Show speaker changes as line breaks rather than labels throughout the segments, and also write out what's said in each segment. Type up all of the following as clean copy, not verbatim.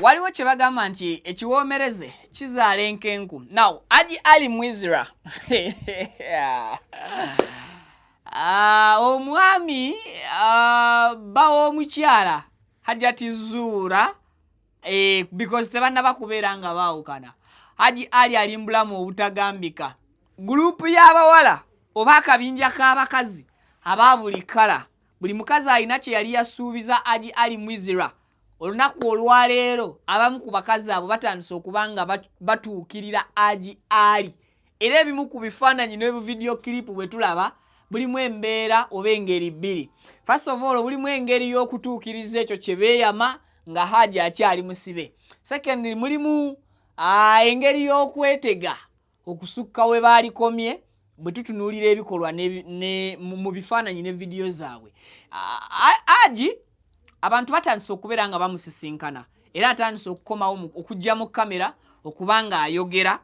Waliwo kye bagamba nti ekiwoomereze kizaala enkenku. Now Haji Ali Mwizira, omwami bba w'omukyala Hajati Zuura, because tebannaba kubeera nga baawukana, Haji Ali ali mbulamu obutagambika. Group y'abawala oba akabinja k'abakazi aba buli kala, buli mukazi alina kye yali yasuubiza Haji Ali Mwizira. Olunaku olwaleero abamu ku bakazi abo batandise okuba nga batuukirira Haji Ali, era ebimu ku bifaananyi ne video clip bwe tulaba bulimu embeera oba engeri bbiri. First of all, bulimu engeri y'okutuukiriza ekyo kye beeyama nga Haji akyali musibe. Secondly, mulimu engeri y'okwetega okusukka we baalikomye bwe tutunuulira ebikolwa mu bifaananyi ne vidiyo zaabwe. Haji abantu batandise okubeera nga bamusisinkana, era atandise okukomawo okujja mu kamera okuba nga ayogera,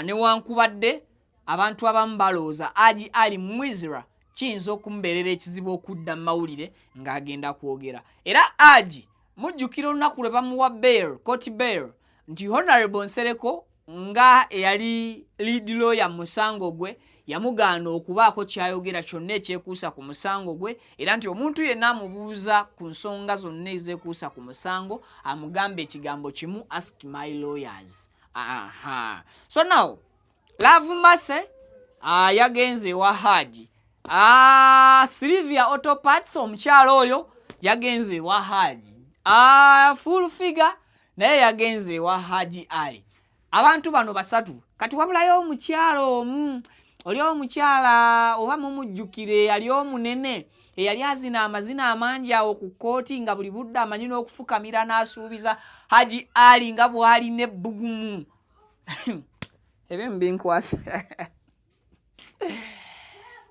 newankubadde abantu abamu balowooza Haji Ali Mwizira kiyinza okumubeerera ekizibu okudda mu mawulire ng'agenda kwogera. Era Haji mujjukira olunaku lwe bamuwa bail, court bail, nti Honorable Nsereko nga eyali lead lawyer mu musango gwe yamugaana okubaako kyayogera kyonna ekyekuusa ku musango gwe, era nti omuntu yenna amubuuza ku nsonga zonna ezeekuusa ku musango amugamba ekigambo kimu, "Ask my lawyers." Aha, so now Love Mercy yagenze ewa Haji. Sylvia Auto Parts, omukyalo oyo yagenze ewa Haji. Full Figure naye yagenze ewa Haji Ali. Abantu bano basatu. Kati wabulayo omukyalo omu, oli omukyala oba mumujjukire, yali omunene eyali azina amazina amangi awo ku kkooti, nga buli budde amanyi n'okufukamira n'asuubiza Haji Ali nga bw'alina ebbugumu. Ebimu binkwasa,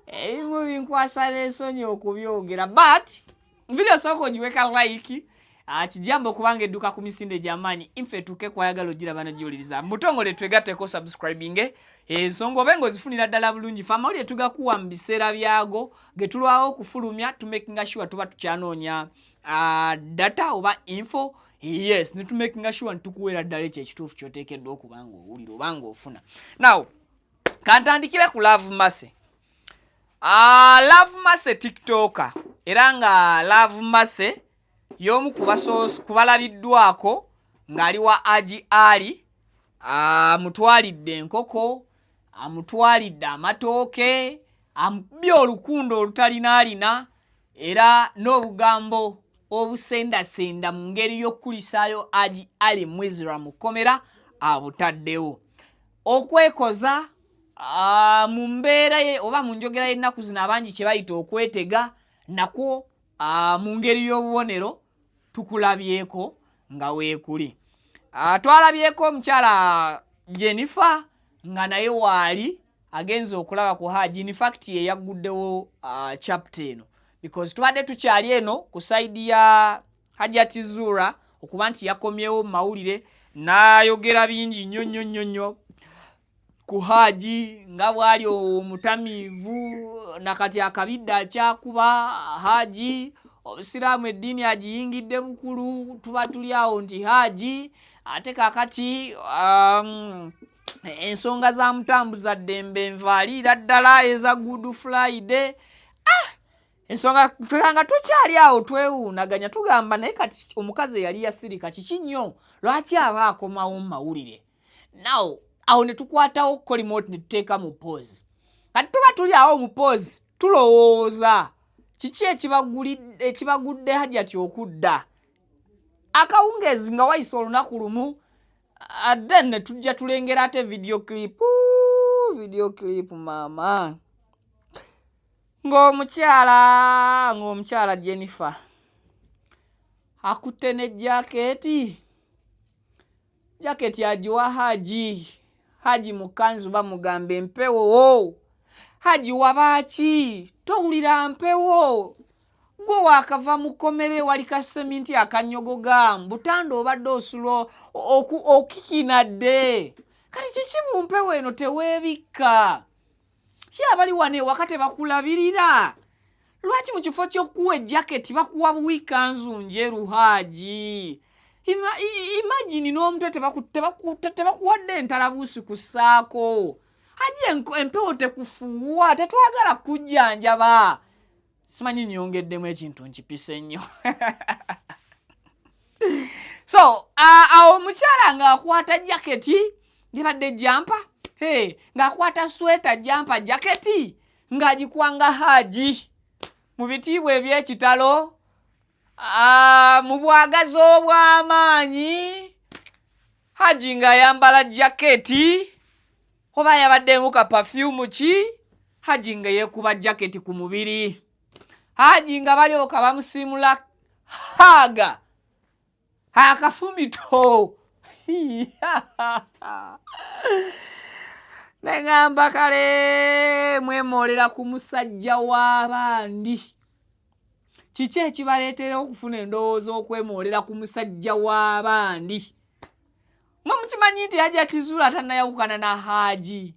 ebimu binkwasa n'ensonyi okubyogera, but video sooka ogiweka like, kijambo okubanga edduka ku misinde gy'amaanyi, infe etuuke kwayagala ogiraba nogiwuliriza. Mutongole twegatteko, subscribing, ensonga obe nga ozifunira ddala bulungi. Fe amawulire tugakuwa mu biseera byago ge tulwawo okufulumya, tumakinga sure tuba tukyanoonya data oba info, yes, ne tumakinga sure nitukuweera ddala ekyo ekituufu kyoteekeddwa okuba nga owulira oba nga ofuna. Now kantandikire ku Love Mercy. Love Mercy TikToker, era nga Love Mercy y'omu kubalabiddwako ng'ali wa Haji Ali, amutwalidde enkoko, amutwalidde amatooke, amukubye olukundo olutalina alina, era n'obugambo obusendasenda mu ngeri y'okukulisaayo Haji Ali Mwizira mu kkomera abutaddewo. Okwekoza mu mbeera ye oba mu njogera y'ennaku zino abangi kye bayita okwetega nakwo, mu ngeri y'obubonero tukulabyeko nga weekuli. Twalabyeko omukyala Jennifer nga naye waali agenze okulaba ku Haji. In fact, ye yagguddewo chapter eno, because tubadde tukyali eno ku side ya Hajati Zura okuba nti yakomyewo mu mawulire n'ayogera bingi nnyo nnyo nnyo nnyo ku Haji, nga bw'ali omutamiivu nakati akabidde akyakuba Haji, obusiraamu eddiini agiyingidde bukulu. Tuba tuli awo nti Haji ate kakati ensonga za mutambuza ddembe nvaaliira ddala eza Good Friday. Ensonga nga tukyali awo twewuunaganya, tugamba naye kati omukazi eyali yasirika kiki nnyo, lwaki aba akomawo mu mawulire? Now awo ne tukwatawo kolimoti ne tuteeka mu pause. Kati tuba tuli awo mu pause tulowooza kiki ekibagudde Hajati okudda akawungeezi nga wayise olunaku lumu. Then ne tujja tulengera ate video clip, video clip maama, ng'omukyala Jennifer akutte ne jaketi, jaketi agiwa Haji. Haji mu kanzu, bamugamba empewo. Haji wabaaki? Towulira mpewo? Gwe waakava mu kkomere, wali kaseminti akanyogoga butanda, obadde osula okikinadde, kati kiki mu mpewo eno teweebikka? Ye abali wano ewaka tebakulabirira? Lwaki mu kifo ky'okuwa ejaketi bakuwa buwi kanzu njeru? Haji, Imagine n'omutwe tebakuwadde entalabuusi kusaako. Haji, empewo tekufuuwa, tetwagala kujjanjaba. Simanyi nyongeddemu ekintu nkipise nnyo. So awo omukyala ng'akwata jaketi, yabadde jumper, hey, ng'akwata sweater, jumper, jaketi ng'agikwanga Haji mu bitiibwa eby'ekitalo, mu bwagazi obw'amaanyi. Haji ng'ayambala jaketi, oba yabaddemu ka perfume ki? Haji nga yeekuba jaketi ku mubiri. Haji nga balyoka bamusiimula hug akafumito. Neŋŋamba kale mwemoolera ku musajja w'abandi. Kiki ekibaleetera okufuna endowooza okwemoolera ku musajja w'abandi? Mwe mukimanyi nti Hajati Zuula tannayawukana na Haji.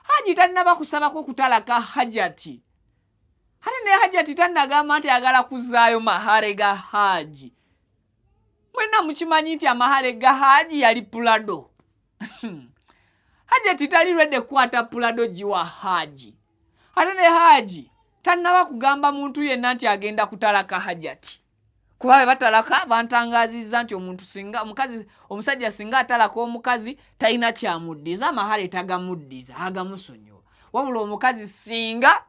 Haji tannaba kusabako kutalaka Hajati, ate ne Hajati tannagamba nti ayagala kuzzaayo mahare ga Haji. Mwenna mukimanyi nti amahale ga Haji yali Prado. Hajati tali ready kukwata Prado giwa Haji, ate ne Haji tannaba kugamba muntu yenna nti agenda kutalaka Hajati, kuba bwe batalaka bantangazizza nti omuntu singa omukazi, omusajja singa atalaka omukazi talina kyamuddiza, amahale tagamuddiza, agamusonyiwa. Wabula omukazi singa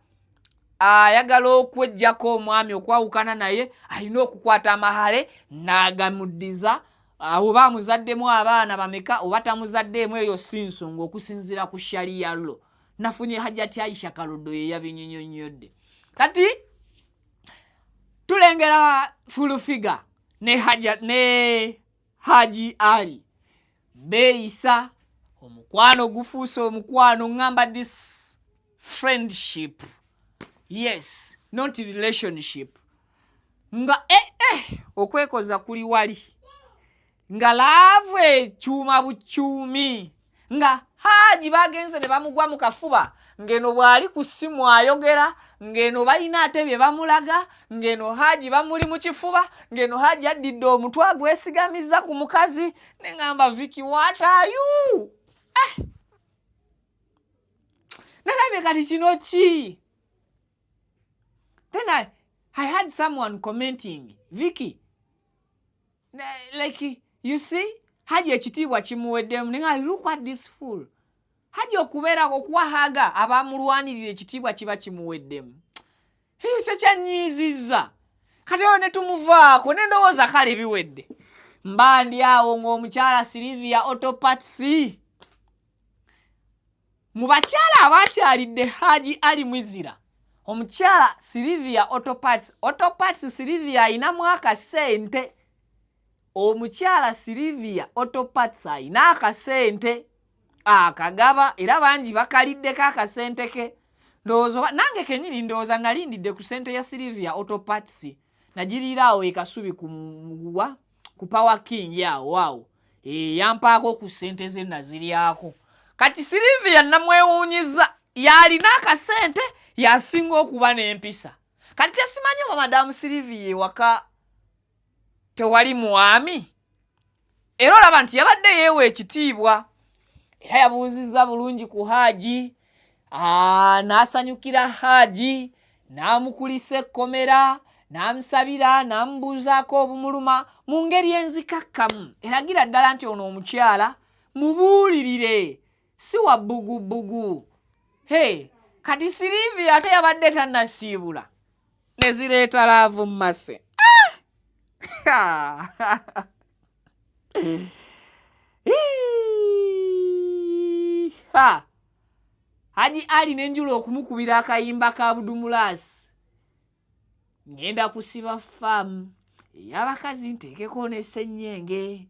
ayagala okwejjako omwami, okwawukana naye, alina okukwata amahale n'agamuddiza, oba amuzaddemu abaana bameka oba tamuzaddeemu, eyo si nsonga okusinziira ku sharia law. Nafunye Hajati Aisha Kaloddo ye yabinyonyonyodde. Kati tulengera Full Figure ne haja ne Haji Ali beeyisa omukwano gufuuse omukwano. Ŋŋamba this friendship, yes, not relationship, nga okwekoza kuli wali, nga love ekyuma bukyumi, nga Haji bagenze ne bamugwa mu kafuba, ng'eno bw'ali ku ssimu ayogera, ng'eno balina ate bye bamulaga, ng'eno Haji bamuli mu kifuba, ng'eno Haji addidde omutwe agwesigamiza ku mukazi. Ne ŋŋamba, "Viki, what are you?" Eh! Nagambye kati kino ki? Then I had someone commenting, "Vicky, like, you see, Haji ekitiibwa kimuweddemu." Nenga look at this fool. Haji okubeera okuwa hug abamulwanirira, ekitiibwa kiba kimuweddemu. Ekyo kyanyiizizza. Kati oyo ne tumuvaako, ne ndowooza kale biwedde. Mba ndi awo ng'omukyala Silivia Autoparts, mu bakyala abakyalidde Haji Ali Mwizira, omukyala Silivia Autoparts. Autoparts Silivia ayinamu akasente. Omukyala Silivia Autoparts ayina akasente akagaba, era bangi bakaliddeko akasente ke. Ndowooza nange kenyini ndowooza nalindidde ku sente ya Silivia Autoparts. Nagiriira awo ekasubi ku muguwa ku Power King awo awo. E, yampaako ku sente ze naziryako. Kati Silivia namwewuunyiza, yalina akasente, yasinga okuba n'empisa. Kati kyesimanyi oba Madamu Silivia ewaka tewali mwami, era olaba nti yabadde yeewa ekitiibwa, era yabuuzizza bulungi ku Haaji, n'asanyukira Haaji, n'amukulisa ekkomera, n'amusabira, n'amubuuzaako obumuluma mu ngeri enzikakkamu eragira ddala nti ono omukyala mubuulirire, si wa bbugubugu. He, kati Silivia ate yabadde tannasiibula ne zireeta love mercy. Ah! Ha! Haji Ali nenjula okumukubira akayimba ka Budumulasi, "Ngenda kusiba faamu ey'abakazi, nteekeko ne ssenyenge,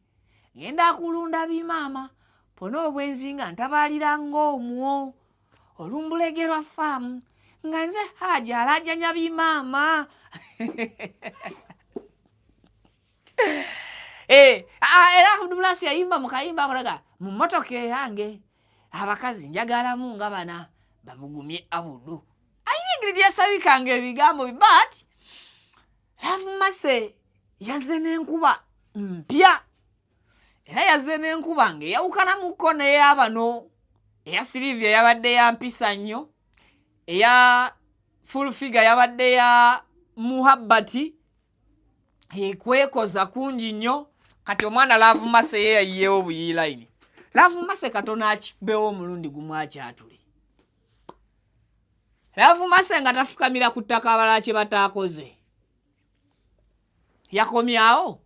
ngenda kulunda bimaama, pona obwenzi nga ntabaalira ng'omwo olumbulege lwa faamu, nga nze Haji alajanya bimaama." Eh, ah, era Abdulasi yayimba mu kayimba akolaga, "Mu mmotoka eyange abakazi njagalamu nga bana babugumye." Abudu ayina engeri gyeyasabikanga ebigambo bi, but love mercy yazze n'enkuba mpya. Era yazze n'enkuba ng'eyawukanamuko n'eyabano. Eya Silivia yabadde ya mpisa nnyo, eya Full Figure yabadde ya muhabbati, ekwekoza kungi nnyo. Kati omwana Love Mercy ye yayiyeewo buyiilayini. Love Mercy katono akibewo omulundi gumu akyatule. Love Mercy nga tafukamira ku ttaka abalala kye bataakoze. Yakomyawo.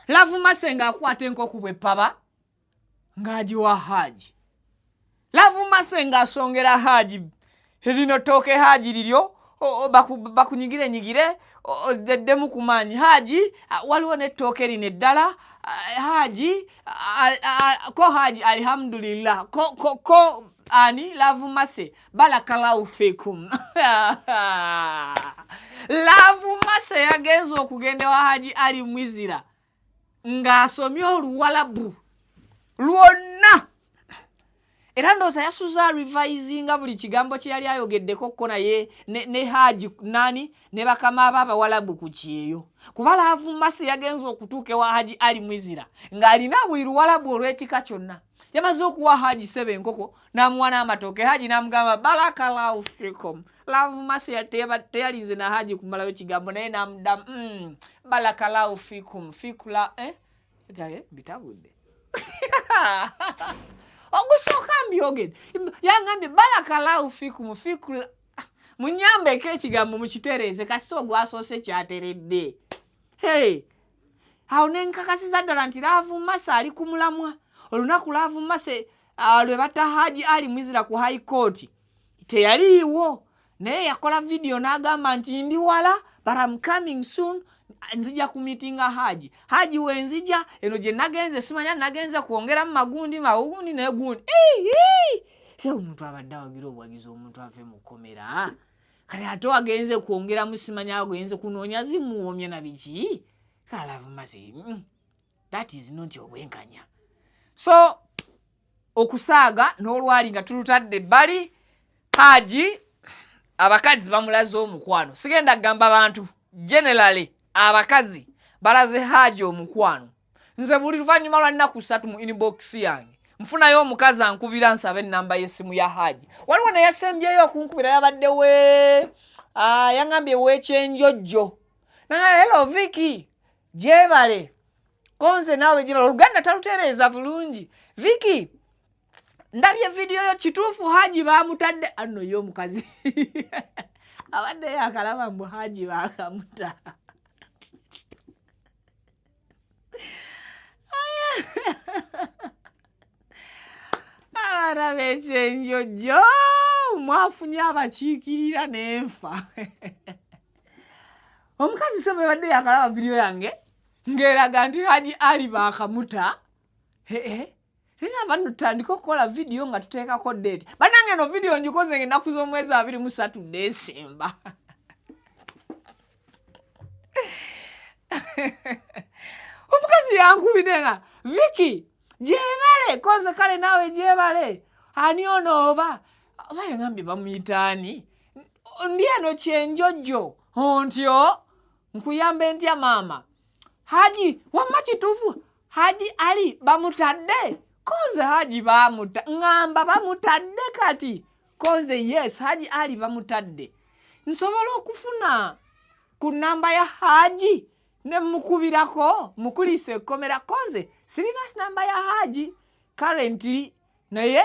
Love Mercy ng'akwata enkoko bw'eppaba ng'agiwa Haji. Love Mercy ng'asongera Haji lino ttooke Haji liryo bakunyigire nyigire ddemu ku maanyi Haji, waliwo n'ettooke lino eddala Haji, ko Haji alhamdulillah, ko ani Love Mercy barakallahu fikum. Love Mercy yagenze okugenda ewa Haji Ali Mwizira ng'asomye oluwalabu lwonna, era ndowooza yasuza revisinga buli kigambo kye yali ayogeddeko ko naye ne Haji nani ne bakama aba abawalabu ku kyeyo, kuba Love Mercy yagenze okutuuka ewa Haji Ali Mwizira ng'alina buli luwalabu olw'ekika kyonna. Yamaze okuwa Haji sebe enkoko n'amuwa n'amatooke, Haji n'amugamba barakallahu fikum. Love Mercy teyalinze na Haji kumalayo kigambo, naye n'amuddamu barakallahu fikum fikula gabe bitabudde ogusooka mbyogedde, yangambye barakallahu fikum fikula, munyambeko ekigambo mukitereeze kasita ogwasoose kyateredde. Hey, awo nenkakasiza ddala nti Love Mercy ali ku mulamwa. Olunaku Love Mercy lwe batta Haji Ali Mwizira ku High Court teyaliiwo, naye yakola vidiyo n'agamba nti ndi wala but I'm coming soon, nzija ku miitinga Haji. Haji wenzija eno gye nagenze simanya nagenze kwongeramu magundi mawundi naye gundi. Omuntu abadde awagira obuwagizi omuntu ave mu kkomera, kati ate wagenze kwongeramu simanya agenze kunoonya zimuwomye na biki. Love Mercy, that is not obwenkanya. So okusaaga n'olwali nga tulutadde ebbali, Haji abakazi bamulaze omukwano. Sigenda kugamba bantu generally, abakazi balaze Haji omukwano. Nze buli luvannyuma lwa nnaku 3 mu inbox yange nfunayo omukazi ankubira nsaba ennamba y'essimu ya Haji. Waliwo neyasembyeyo okunkubira yabadde we yaŋŋambye w'ekyenjojjo, naye hello Vicky gyebale konze naawe gyebale, oluganda talutereeza bulungi. Vicky ndabye vidiyo yo, kituufu Haji baamutadde? Anno ye omukazi abadde yakalaba mbu Haji baakamuta. Abaana b'ekyenjojjo mwafunye abakiikirira n'enfa. Omukazi sebe badde yakalaba vidiyo yange ng'eraga nti Haji Ali baakamuta. Tengamba nno tutandike okukola vidiyo nga tuteekako date. Bannange eno vidiyo ngikoze ng'ennaku z'omwezi 23 Desemba. Omukazi yankubidde nga Vicky gyebale koze kale naawe gyebale, ani ono oba oba yangambye bamuyita ani, ndi eno kyenjojjo ontyo nkuyambe ntya maama. Haji wamma kituufu Haji Ali bamutadde? Konze Haji bamuta, ŋŋamba bamutadde kati konze yes Haji Ali bamutadde. Nsobola okufuna ku nnamba ya Haji ne mukubirako mukuliisa ekkomera? Konze sirina namba ya Haji currently, naye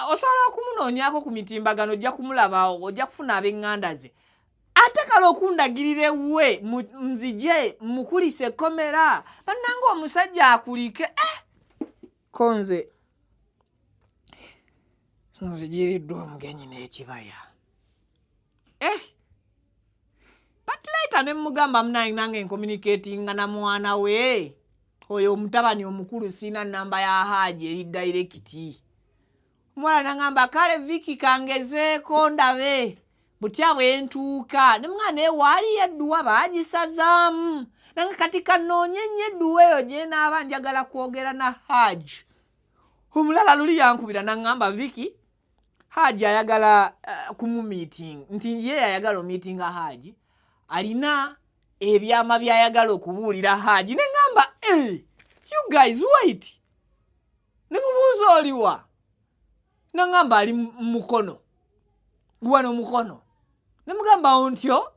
osobola okumunoonyaako ku mitimbagano, ojja kumulaba, ojja kufuna ab'eŋŋanda ze. Ate kale okundagirira ewuwe nzije mukulisa ekkomera, bannange omusajja akulike. Konze nzijiriddwa omugenyi n'ekibaya. But later ne mugamba munange nange ncommunicatinga na mwana we oyo omutabani omukulu, siina namba ya Haji eri direct. Omuwala nangamba kale Vicky kangezeeko ndabe butya bwe ntuuka. Ne mwana naye waaliyo edduwa baagisazaamu, nange kati kanoonye nnyo edduwa eyo gye naaba njagala kwogera na Haji. Omulala luli yankubira naŋŋamba Vicky Haji ayagala kumumeeting, nti ye ayagala omeetinga Haji, alina ebyama by'ayagala okubuulira Haji. Ne ŋŋamba You guys, wait. Ne mubuuza, "Oliwa?" Naŋŋamba ali Mukono, wano Mukono. Ne mugamba ntyo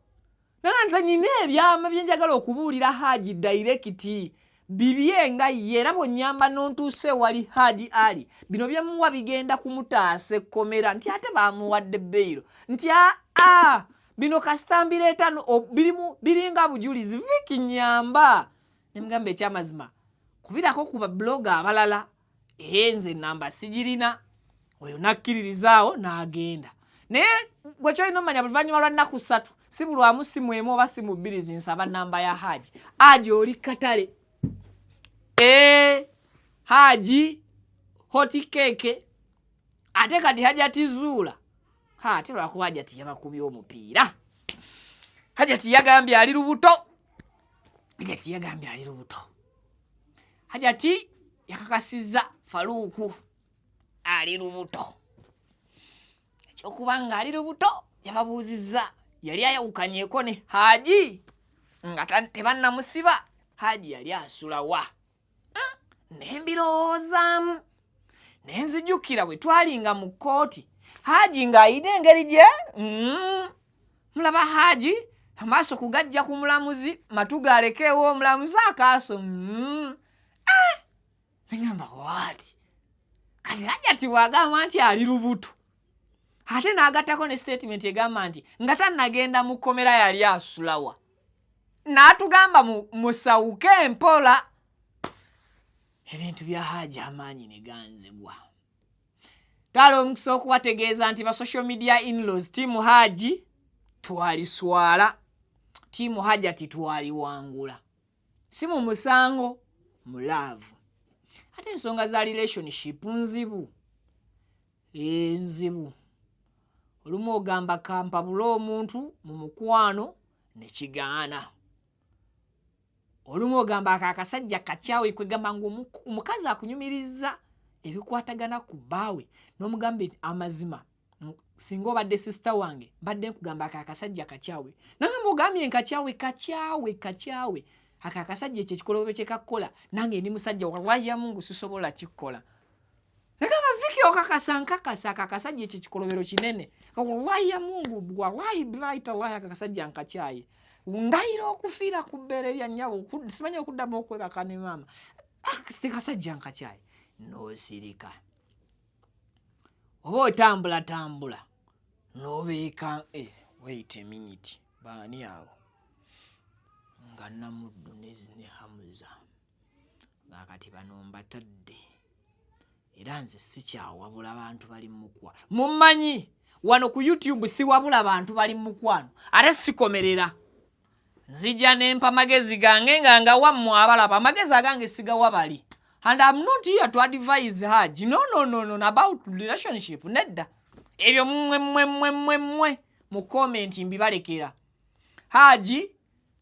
naga nze nyina ebyama byenjagala okubuulira Haji direct bibye nga ye, era bwonyamba nontuuse wali Haji Ali, bino byemuwa bigenda kumutaasa ekkomera. Nti ate bamuwadde bail, nti aa bino kasita mbireeta birimu biringa bujulizi. Viki, nyamba. Nemugamba, ekyamazima kubirako ku ba blogger abalala, ee nze namba sigirina. Oyo nakkiririzaawo n'agenda. Naye gwe kyolina omanya, buli lwa nnaku 3 si bulwamu simu emu oba simu bbiri zinsaba namba ya Haji. Haji oli katale ee Haji hot cake. Ate kati Hajati Zuula, ha, ate lwakuba Hajati yabakubye omupiira. Hajati yagambye ali lubuto. Hajati yagambye ali lubuto. Hajati yakakasizza Faluuku ali lubuto. Ekyokuba nga ali lubuto, yababuuzizza yali ayawukanyeeko ne Haji nga tebannamusiba, Haji yali asulawa? Nembirowoozaamu nenzijukira bwe twalinga mu kkooti, Haji ng'ayina engeri gye mulaba Haji amaaso kugajja ku mulamuzi, matu galekeewo omulamuzi akaaso. Ah! Neŋamba waati kati Hajati bw'agamba nti ali lubuto, ate n'agattako ne statement egamba nti nga tannagenda mu kkomera yali asulawa, n'atugamba musawuke empola, ebintu bya Haji amaanyi ne ganzigwa. Twala omukisa okubategeeza nti ba social media inlaws, team Haji twaliswala, team Hajati twaliwangula, si mu musango, mu love. Ate ensonga za relationship nzibu, enzibu. Olumu ogamba kampabule omuntu mu mukwano ne kigaana. Olumu ogamba ako akasajja kakyawe, kwegamba nga omukazi akunyumiriza ebikwatagana ku bbaawe n'omugamba amazima, singa obadde sister wange mbadde nkugamba ako akasajja kakyawe. Nagamba ogambye nkakyawe, kakyawe, kakyawe ako akasajja, ekyo ekikolobe kyekakkola nange ndi musajja, wallahi ya Mungu sisobola kikkola. Nagamba, "Viki, okakasa?" "Nkakasa, ako akasajja ekyo ekikolobero kinene, wallahi ya Mungu, wallahi bilahi tallahi, ako akasajja nkakyaye, ndayira okufiira ku bbeere lya nnyabo simanyi okuddamu okwebaka ne maama. Ah, si kasajja nkakyaye." N'osirika oba otambula tambula n'obeeka. Eh, wait a minute, baani abo nga Namuddu ne Hamuza nga kati bano mbatadde? Era nze sikyawabula bantu bali mukwano. Mummanyi wano ku YouTube siwabula bantu bali mukwano, ate sikomerera. Nzija nempa magezi gange nga nga wammwe abalaba amagezi agange sigawa bali. And I'm not here to advise Haji, no, no, no, no, about relationship, nedda. Ebyo mmwe mmwe mmwe mmwe mmwe mu comment mbibalekera. Haji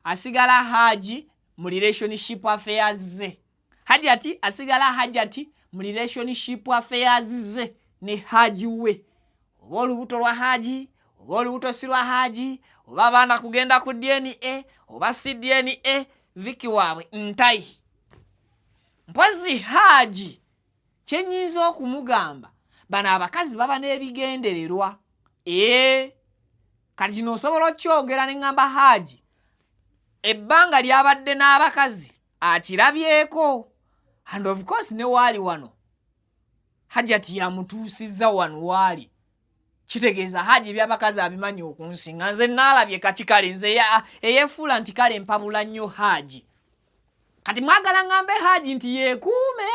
asigala Haji mu relationship affairs ze, Hajati asigala Hajati mu relationship affairs ze ne Haji we. Oba olubuto lwa Haji oba olubuto si lwa Haji, oba abaana kugenda ku DNA oba si DNA, Viki waabwe ntayi. Mpozi Haji kyenyinza okumugamba, bano abakazi baba n'ebigendererwa. Ee, kati kino osobola okyogera ne ŋŋamba Haji ebbanga lyabadde n'abakazi akirabyeko, and of course ne waali wano Hajati yamutuusizza wano waali, kitegeeza Haji ebyabakazi abimanyi okunsinga nze. Naalabye kati kale nze eyeefuula nti kale mpabula nnyo Haji. Kati mwagala ŋŋambe Haji nti yeekuume,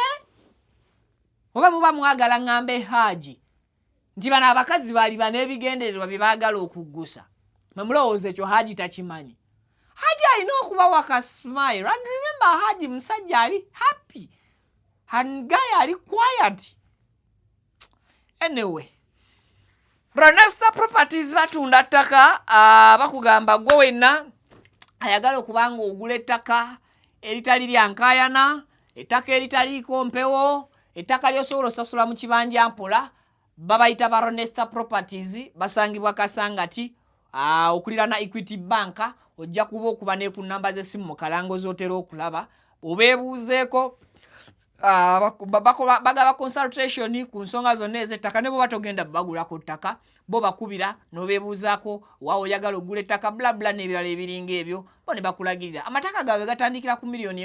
oba muba mwagala ŋŋambe Haji nti bano abakazi baali baneebigendererwa bye baagala okuggusa? Mwe mulowooza ekyo Haji takimanyi? Haji alina okubawa ka smile. And remember, Haji musajja ali happy and guy ali quiet. Anyway, Ronesta Properties batunda ttaka. Bakugamba gwe wenna ayagala okuba nga ogula ettaka eritali lya nkaayana, ettaka eritaliiko mpewo, ettaka lyosobola osasula mu kibanja mpola, babayita ba Ronesta Properties. Basangibwa Kasangati, okuliraana Equity Bank. Ojja kuba okuba ne ku namba z'essimu mu kalango z'otera okulaba, obeebuuzeeko. Bagaba consultation ku nsonga zonna ez'ettaka. Ne bwoba togenda bagula ku ttaka, bo bakubira n'obeebuuzaako waawe oyagala ogula ettaka, blabla n'ebirala ebiringa ebyo, bo ne bakulagirira. Amataka gaabwe gatandikira ku 1.5 miliyoni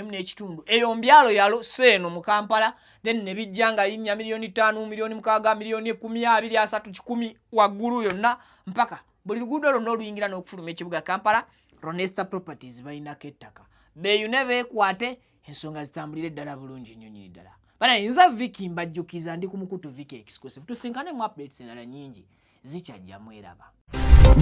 eyo mbyalo yalo seeno mu Kampala, then ne bijja nga linnya 5 miliyoni, 6 miliyoni, 10 miliyoni, 20, 30, 100 waggulu yonna, mpaka buli luguudo lwonna oluyingira n'okufuluma ekibuga Kampala. Ronesta Properties balinako ettaka. Beeyune, beekwate, ensonga zitambulire ddala bulungi nnyo nnyini ddala. Banayinza Viki mbajjukiza, ndi ku mukutu Viki Exclusive. Tusinkane mu updates endala nyingi zikyajjamu eraba.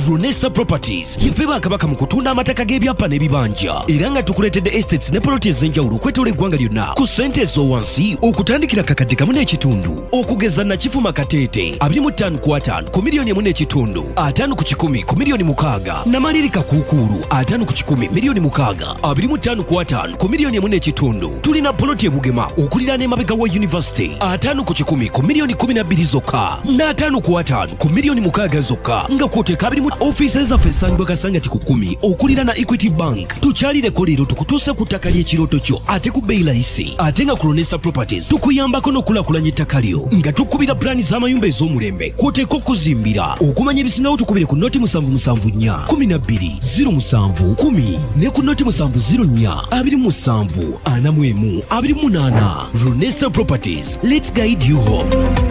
Ronesta Properties yeffe bakabaka mu kutunda amataka g'ebyapa n'ebibanja, era nga tukuleetedde estates ne poloti ez'enjawulo okwetoola eggwanga lyonna ku ssente ez'owansi okutandikira 1.5 kakadde. Okugeza Nakifuma Kateete, 25 ku 50 ku 1.5 miliyoni, 50 ku 100 ku 6 miliyoni. Namaliri Kakuukuulu, 50 ku 100 6 miliyoni, 25 ku 50 ku 1.5 miliyoni. Tulina poloti e Bugema okuliraana emabega wa university, 50 ku 100 ku 12 miliyoni zokka, n'50 ku 50 ku 6 miliyoni zokka, nga kwoteeka abiri mu. Ofiisi zaffe esangibwa Kasangati ku 10 okuliraana Equity Bank. Tukyalireko leero tukutuuse ku ttaka ly'ekirooto kyo ate ku bbeeyi layisi. Ate nga ku Ronesta Properties tukuyambako n'okulaakulanya ettaka lyo nga tukubira pulaani z'amayumba ez'omulembe kwoteeka okuzimbira. Okumanya ebisingawo tukubire ku 0774 12 07 10 ne ku 0704 27 41 28. Ronesta Properties, let's guide you home.